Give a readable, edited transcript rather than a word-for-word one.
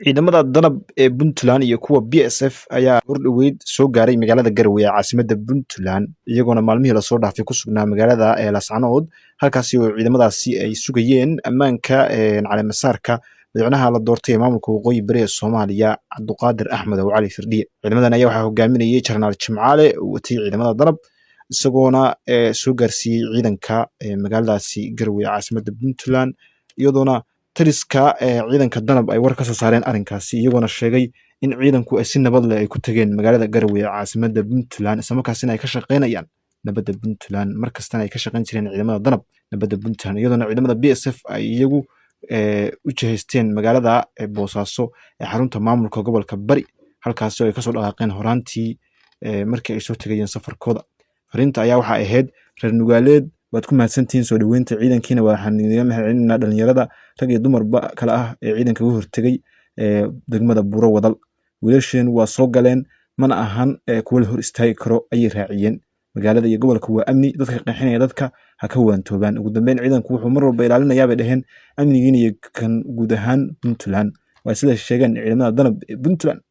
Ciidamada Danab ee Puntland iyo kuwa BSF ayaa hordhoweyd soo gaaray magaalada Garowe ee caasimadda Puntland, iyagoona maalmihii lasoo dhaafay ku sugnaa magaalada Laascanood, halkaasi oo ciidamadaasi ay sugayeen ammaanka caleemasaarka madaxweynaha la doortay ee maamulka Waqooyi Bari ee Soomaaliya, Cabduqaadir Axmed oo Cali Firdhiye. Ciidamadan ayaa waxaa hogaaminayay Jenaraal Jimcaale oo watay ciidamada Danab, isagoona soo gaarsiiyey ciidanka magaaladaasi Garowe ee caasimadda Puntland, iyadoona taliska ciidanka Danab ay war ka soo saareen arrinkaasi, iyagoona sheegay in ciidanku ay si nabad leh ay ku tageen magaalada Garowe ee caasimadda Puntland, islamarkaasina ay ka shaqaynayaan nabadda Puntland, markastana ay ka shaqayn jireen ciidamada Danab nabadda Puntland, iyadoona ciidamada BSF ay iyagu u jihaysteen magaalada Boosaaso ee xarunta maamulka gobolka Bari, halkaasi oo ay kasoo dhaqaaqeen horaantii markii ay soo tegayeen safarkooda. Fariinta ayaa waxaa ahayd: "Reer Nugaaleed, waad ku mahadsantihiin soo dhoweynta ciidankiina. Waxaan idinga mahadcelinaa dhalinyarada rag iyo dumarba kale ah ee ciidanka uga hortegay degmada Buuro Wadal. Wiilasheen waa soo galeen, mana ahan kuwa la hor istaagi karo," ayay raaciyeen. "Magaalada iyo gobolka waa amni, dadka qeexinaya dadka ha ka waantoobaan." Ugu dambeyn, ciidanku wuxuu mar walba ilaalinayaa, bay dhaheen, amnigiina iyo kan guud ahaan Puntland. Waa sida sheegeen ciidamada Danab ee Puntland.